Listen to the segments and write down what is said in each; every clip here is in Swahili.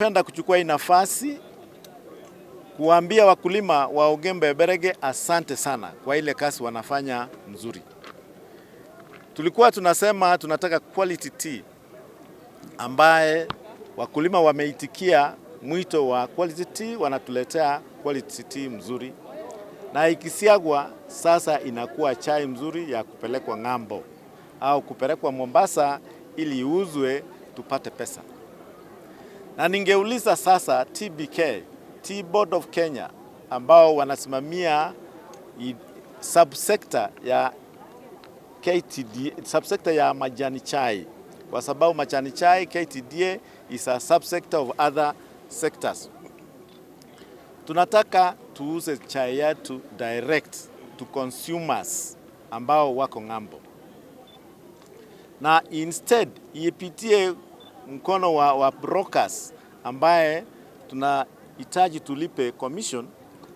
Penda kuchukua hii nafasi kuambia wakulima wa Ogembo Eberege asante sana kwa ile kazi wanafanya mzuri. Tulikuwa tunasema tunataka quality tea ambaye wakulima wameitikia mwito wa quality tea, wanatuletea quality tea mzuri, na ikisiagwa sasa inakuwa chai mzuri ya kupelekwa ng'ambo au kupelekwa Mombasa ili iuzwe tupate pesa. Na ningeuliza sasa TBK, Tea Board of Kenya, ambao wanasimamia subsector ya KTD, subsector ya majani chai, kwa sababu majani chai KTDA is a subsector of other sectors. Tunataka tuuze chai yetu direct to consumers ambao wako ng'ambo, na instead ipitie mkono wa brokers ambaye tunahitaji tulipe commission.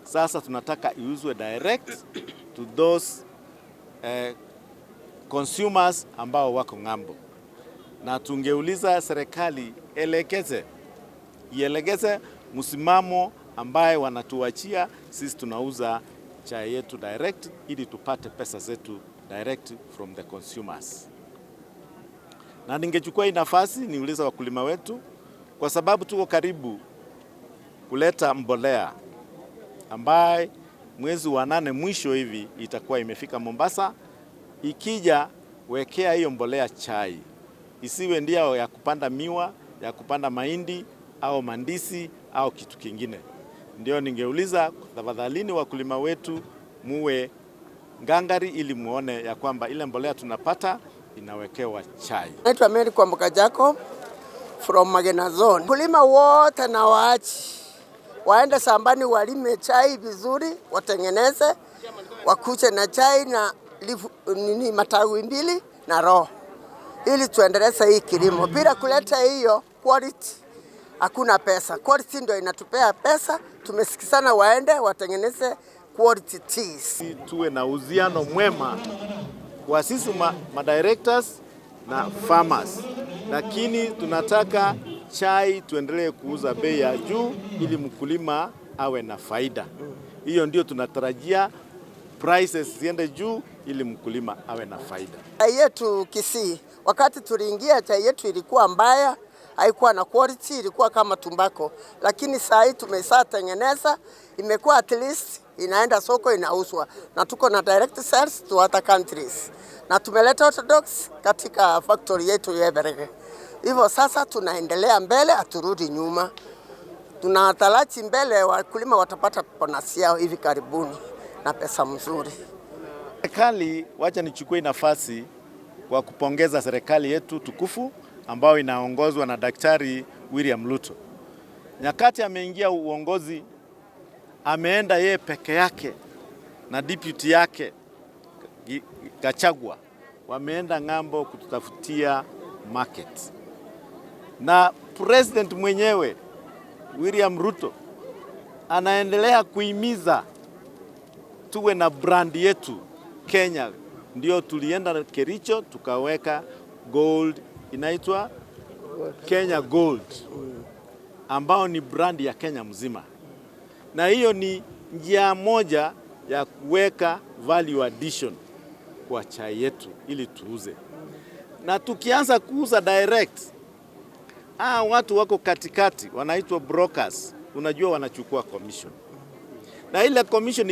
Sasa tunataka iuzwe direct to those consumers ambao wako ng'ambo, na tungeuliza serikali ielekeze msimamo ambaye wanatuachia sisi tunauza chai yetu direct ili tupate pesa zetu direct from the consumers. Na ningechukua hii nafasi niulize wakulima wetu, kwa sababu tuko karibu kuleta mbolea ambaye mwezi wa 8 mwisho hivi itakuwa imefika Mombasa. Ikija, wekea hiyo mbolea chai, isiwe ndio ya kupanda miwa, ya kupanda mahindi au mandizi au kitu kingine. Ndio ningeuliza tafadhalini, wakulima wetu muwe ngangari ili muone ya kwamba ile mbolea tunapata inawekewa chai. Naitwa Mary Kwamboka Jacob from Magena Zone. Kulima wote na waachi waende shambani walime chai vizuri, watengeneze, wakuje na chai na leaf, nini matawi mbili na roho, ili tuendeleze hii kilimo. Bila kuleta hiyo quality hakuna pesa. Quality ndio inatupea pesa. Tumesikizana waende watengeneze quality teas. Tuwe na uhusiano mwema kwa sisi ma directors na farmers, lakini tunataka chai tuendelee kuuza bei ya juu ili mkulima awe na faida. Hiyo ndio tunatarajia, prices ziende juu ili mkulima awe na faida. Chai yetu Kisii, wakati tuliingia chai yetu ilikuwa mbaya, haikuwa na quality, ilikuwa kama tumbako, lakini saa hii tumeshatengeneza, imekuwa at least inaenda soko inauzwa, na tuko na direct sales to other countries, na tumeleta orthodox katika factory yetu ya Eberege. Hivyo sasa tunaendelea mbele, haturudi nyuma. Tunataraji mbele wakulima watapata bonus yao hivi karibuni na pesa mzuri. Serikali, wacha nichukue nafasi kwa kupongeza serikali yetu tukufu ambayo inaongozwa na Daktari William Ruto. Nyakati ameingia uongozi, ameenda yeye peke yake na deputy yake Gachagua, wameenda ng'ambo kututafutia market, na president mwenyewe William Ruto anaendelea kuhimiza tuwe na brand yetu Kenya. Ndio tulienda Kericho tukaweka gold inaitwa Kenya Gold, ambao ni brand ya Kenya mzima, na hiyo ni njia moja ya kuweka value addition kwa chai yetu ili tuuze. Na tukianza kuuza direct, watu wako katikati wanaitwa brokers, unajua wanachukua commission, na ile commission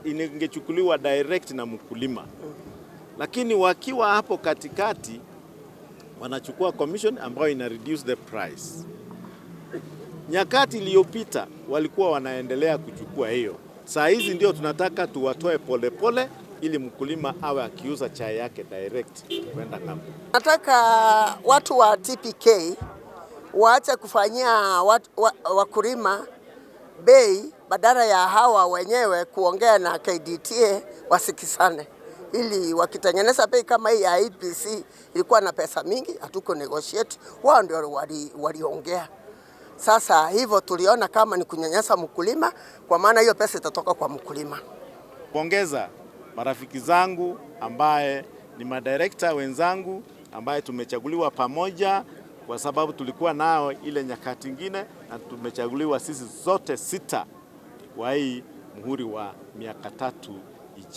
ingechukuliwa direct na mkulima, lakini wakiwa hapo katikati wanachukua commission ambayo ina reduce the price. Nyakati iliyopita walikuwa wanaendelea kuchukua hiyo. Saa hizi ndio tunataka tuwatoe polepole ili mkulima awe akiuza chai yake direct kwenda ng'ambo. Nataka watu wa TPK waache kufanyia wakulima bei, badala ya hawa wenyewe kuongea na KDTA wasikizane, ili wakitengeneza bei kama hii ya IPC ilikuwa na pesa mingi, hatuko negotiate, wao ndio waliongea. Sasa hivyo tuliona kama ni kunyanyasa mkulima, kwa maana hiyo pesa itatoka kwa mkulima. Pongeza marafiki zangu ambaye ni madirekta wenzangu ambaye tumechaguliwa pamoja kwa sababu tulikuwa nao ile nyakati ingine, na tumechaguliwa sisi zote 6 kwa hii muhuri wa miaka 3 ijayo.